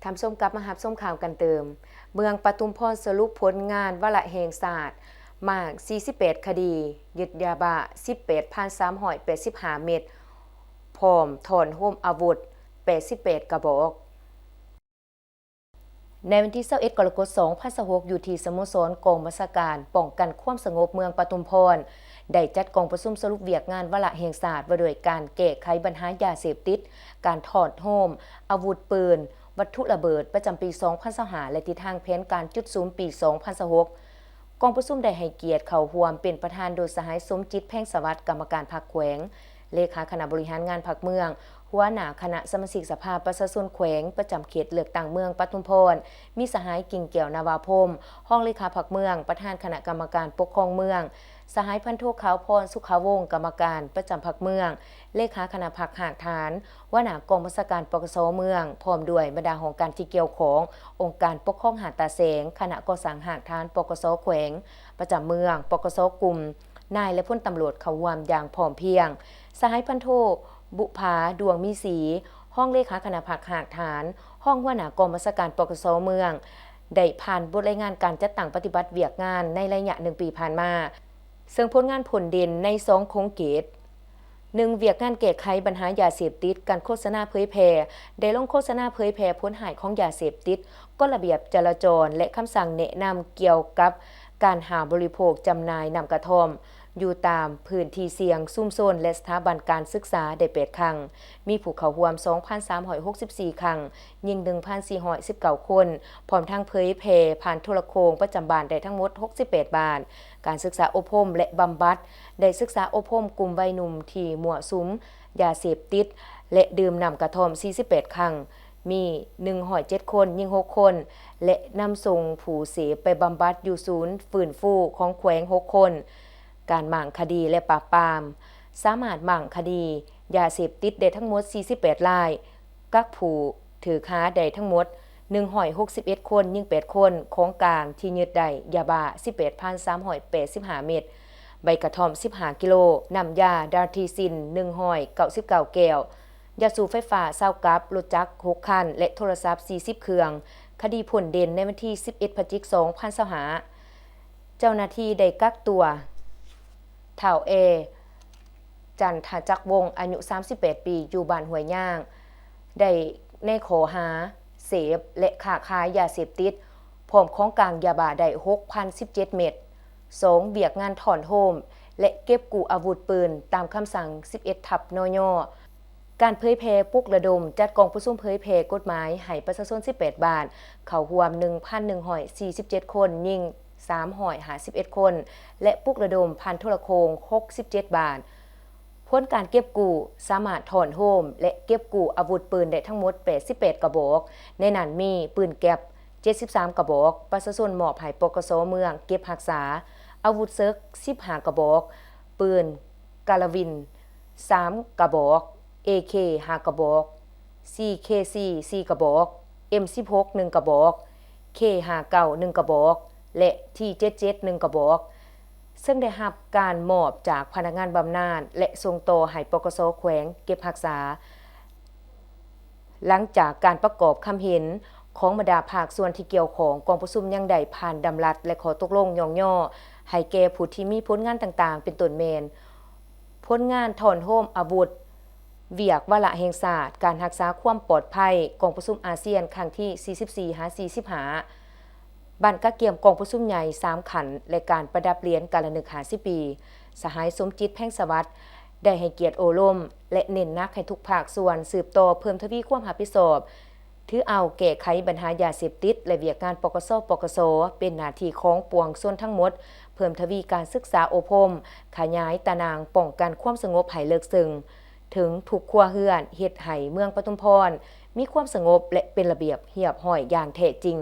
ທ່ານຜູ້ຊົມກັບມາຮັບຊົມຂ່າວກັນຕື່ມ. ເມືອງປະທຸມພອນສະຫຼຸບຜົນງານວາລະແຫ່ງຊາດ ໝາກສີ່ສິບແປດຄະດີ, ຍຶດຢາບ້າສິບແປດພັນສາມຮ້ອຍແປດສິບຫ້າເມັດ, ພ້ອມທ້ອນໂຮມອາວຸດແປດສິບແປດກະບອກ. ໃນວັນທີຊາວເອັດ ກໍລະກົດ ສອງພັນຊາວຫົກ ຢູ່ທີ່ສະໂມສອນກອງບັນຊາການປ້ອງກັນຄວາມສະຫງົບເມືອງປະທຸມພອນ ໄດ້ຈັດກອງປະຊຸມສະຫຼຸບວຽກງານວາລະແຫ່ງຊາດ ວ່າດ້ວຍການແກ້ໄຂບັນຫາຢາເສບຕິດ, ການທ້ອນໂຮມອາວຸດປືນ, ວັດຖຸລະເບີດ ປະຈຳປີສອງພັນຊາວຫ້າ ແລະ ທິດທາງແຜນການຈຸດສຸມປີສອງພັນຊາວຫົກ. ກອງປະຊຸມໄດ້ໃຫ້ກຽດເຂົ້າຮ່ວມເປັນປະທານໂດຍສະຫາຍ ສົມຈິດ ແພງສະຫວັດ ກຳມະການພັກແຂວງ, ເລຂາຄະນະບໍລິຫານງານພັກເມືອງ, ຫົວໜ້າຄະນະສະມາຊິກສະພາປະຊາຊົນແຂວງ ປະຈຳເຂດເລືອກຕັ້ງເມືອງປະທຸມພອນ, ມີສະຫາຍ ກິ່ງແກ້ວ ນາວາພົມ ຮອງເລຂາພັກເມືອງ, ປະທານຄະນະກຳມະການປົກຄອງເມືອງ, ສະຫາຍ ພັນໂທ ຂາວພອນ ສຸຂະວົງ ກຳມະການປະຈຳພັກເມືອງ, ເລຂາຄະນະພັກຮາກຖານ, ຫົວໜ້າກອງບັນຊາການ ປກສ ເມືອງ, ພ້ອມດ້ວຍບັນດາຫ້ອງການທີ່ກ່ຽວຂ້ອງ, ອົງການປົກຄອງຫາດຕາແສງ, ຄະນະກໍ່ສ້າງຮາກຖານ ປກສ ແຂວງ, ປະຈຳເມືອງ, ປກສ ກຸ່ມ, ນາຍ ແລະ ພົນຕຳຫຼວດເຂົ້າຮ່ວມຢ່າງພ້ອມພຽງ. ສະຫາຍ ພັນໂທ ບຸພາ ດວງມີສີ ຮອງເລຂາຄະນະພັກຮາກຖານ, ຮອງຫົວໜ້າກອງບັນຊາການ ປກສ ເມືອງ ໄດ້ຜ່ານບົດລາຍງານການຈັດຕັ້ງປະຕິບັດວຽກງານໃນໄລຍະໜຶ່ງປີຜ່ານມາ, ເຊິ່ງຜົນງານພົ້ນເດັ່ນໃນສອງຂົງເກດ. ໜຶ່ງ, ວຽກງານແກ້ໄຂບັນຫາຢາເສບຕິດ, ການໂຄສະນາເຜີຍແຜ່, ໄດ້ລົງໂຄສະນາເຜີຍແຜ່ຜົນຮ້າຍຂອງຢາເສບຕິດ, ກົດລະບຽບຈະລາຈອນ ແລະ ຄຳສັ່ງແນະນຳກ່ຽວກັບການຫ້າມບໍລິໂພກ, ຈຳໜ່າຍນ້ຳກະທ່ອມ ຢູ່ຕາມພື້ນທີ່ສ່ຽງ, ຊຸມຊົນ ແລະ ສະຖາບັນການສຶກສາໄດ້ແປດຄັ້ງ, ມີຜູ້ເຂົ້າຮ່ວມສອງພັນສາມຮ້ອຍຫົກສິບສີ່ຄັ້ງ, ຍິງໜຶ່ງພັນສີ່ຮ້ອຍສິບເກົ້າຄົນ, ພ້ອມທັງເຜີຍແຜ່ຜ່ານໂທລະໂຄ່ງປະຈຳບ້ານໄດ້ທັງໝົດຫົກສິບແປດບ້ານ. ການສຶກສາອົບຮົມ ແລະ ບຳບັດ ໄດ້ສຶກສາອົບຮົມກຸ່ມໄວໜຸ່ມທີ່ມົ້ວສຸມຢາເສບຕິດ ແລະ ດື່ມນ້ຳກະທ່ອມສີ່ສິບແປດຄັ້ງ, ມີໜຶ່ງຮ້ອຍເຈັດຄົນ, ຍິງຫົກຄົນ ແລະ ນຳສົ່ງຜູ້ເສບໄປບຳບັດຢູ່ສູນຟື້ນຟູຂອງແຂວງຫົກຄົນ. ການມ້າງຄະດີ ແລະ ປາບປາມ, ສາມາດມ້າງຄະດີຢາເສບຕິດໄດ້ທັງໝົດສີ່ສິບແປດລາຍ, ກັກຜູ້ຖືກຫາໄດ້ທັງໝົດໜຶ່ງຮ້ອຍຫົກສິບເອັດຄົນ, ຍິງແປດຄົນ, ຂອງກາງທີ່ຍຶດໄດ້ ຢາບ້າສິບແປດພັນສາມຮ້ອຍແປດສິບຫ້າເມັດ, ໃບກະທ່ອມສິບຫ້າກິໂລ, ນ້ຳຢາດາທີຊິນໜຶ່ງຮ້ອຍເກົ້າສິບເກົ້າແກ້ວ, ຢາສູບໄຟຟ້າຊາວກັບ, ລົດຈັກຫົກຄັນ ແລະ ໂທລະສັບສີ່ສິບເຄື່ອງ. ຄະດີພົ້ນເດັ່ນໃນວັນທີສິບເອັດ ພະຈິກ ສອງພັນຊາວຫ້າ. ເຈົ້າໜ້າທີ່ໄດ້ກັກຕົວທ້າວ ແອ ຈັນທະຈັກວົງ ອາຍຸສາມສິບແປດປີ ຢູ່ບ້ານຫ້ວຍຍາງ ໄດ້ໃນຂໍ້ຫາເສບ ແລະ ຄ້າຂາຍຢາເສບຕິດ, ພ້ອມຂອງກາງຢາບ້າໄດ້ຫົກພັນສິບເຈັດເມັດ, ສອງ ວຽກງານທ້ອນໂຮມ ແລະ ເກັບກູ້ອາວຸດປືນ ຕາມຄຳສັ່ງສິບເອັດ ທັບ ນຍ. ການເຜີຍແຜ່ປຸກລະດົມ ຈັດກອງປະຊຸມເຜີຍແຜ່ກົດໝາຍໃຫ້ປະຊາຊົນສິບແປດບ້ານ, ເຂົ້າຮ່ວມໜຶ່ງພັນໜຶ່ງຮ້ອຍສີ່ສິບເຈັດຄົນ, ຍິງສາມຮ້ອຍຫ້າສິບເອັດຄົນ ແລະ ປຸກລະດົມຜ່ານໂທລະໂຄ່ງຫົກສິບເຈັດບ້ານ. ຜົນການເກັບກູ້ ສາມາດທ້ອນໂຮມ ແລະ ເກັບກູ້ອາວຸດປືນໄດ້ທັງໝົດແປດສິບແປດກະບອກ, ໃນນັ້ນມີປືນແກັບເຈັດສິບສາມກະບອກ, ປະຊາຊົນມອບໃຫ້ ປກສ ເມືອງເກັບຮັກສາ, ອາວຸດເສິກສິບຫ້າກະບອກ, ປືນກາລາວິນສາມກະບອກ, ເອເຄຫ້າກະບອກ, ຊີເຄຊີສີ່ກະບອກ, ເອັມສິບຫົກໜຶ່ງກະບອກ, ເຄຫ້າເກົ້າໜຶ່ງກະບອກ ແລະ ທີເຈັດເຈັດໜຶ່ງກະບອກ, ເຊິ່ງໄດ້ຮັບການມອບຈາກພະນັກງານບຳນານ ແລະ ສົ່ງຕໍ່ໃຫ້ ປກສ ແຂວງເກັບຮັກສາ. ຫຼັງຈາກການປະກອບຄຳເຫັນຂອງບັນດາພາກສ່ວນທີ່ກ່ຽວຂ້ອງ, ກອງປະຊຸມຍັງໄດ້ຜ່ານດຳລັດ ແລະ ຂໍ້ຕົກລົງຫຍ້ອງຍໍໃຫ້ແກ່ຜູ້ທີ່ມີຜົນງານຕ່າງໆ ເປັນຕົ້ນແມ່ນ ຜົນງານທ້ອນໂຮມອາວຸດ, ວຽກວາລະແຫ່ງຊາດ, ການຮັກສາຄວາມປອດໄພ, ກອງປະຊຸມອາຊຽນຄັ້ງທີສີ່ສິບສີ່ຫາສີ່ສິບຫ້າ, ບ້ານກະກຽມກອງປະຊຸມໃຫຍ່ສາມຂັ້ນ ແລະ ການປະດັບຫຼຽນກາລະນຶກຫ້າສິບປີ. ສະຫາຍ ສົມຈິດ ແພງສະຫວັດ ໄດ້ໃຫ້ກຽດໂອ້ລົມ ແລະ ເນັ້ນໜັກໃຫ້ທຸກພາກສ່ວນສືບຕໍ່ເພີ່ມທະວີຄວາມຮັບຜິດຊອບ, ຖືເອົາແກ້ໄຂບັນຫາຢາເສບຕິດ ແລະ ວຽກງານ ປກສ ປກສ ເປັນໜ້າທີ່ຂອງປວງຊົນທັງໝົດ, ເພີ່ມທະວີການສຶກສາອົບຮົມ, ຂະຫຍາຍຕາໜ່າງປ້ອງກັນຄວາມສະຫງົບໃຫ້ເລິກເຊິ່ງເຖິງທຸກຄົວເຮືອນ, ເຮັດໃຫ້ເມືອງປະທຸມພອນມີຄວາມສະຫງົບ ແລະ ເປັນລະບຽບຮຽບຮ້ອຍຢ່າງແທ້ຈິງ.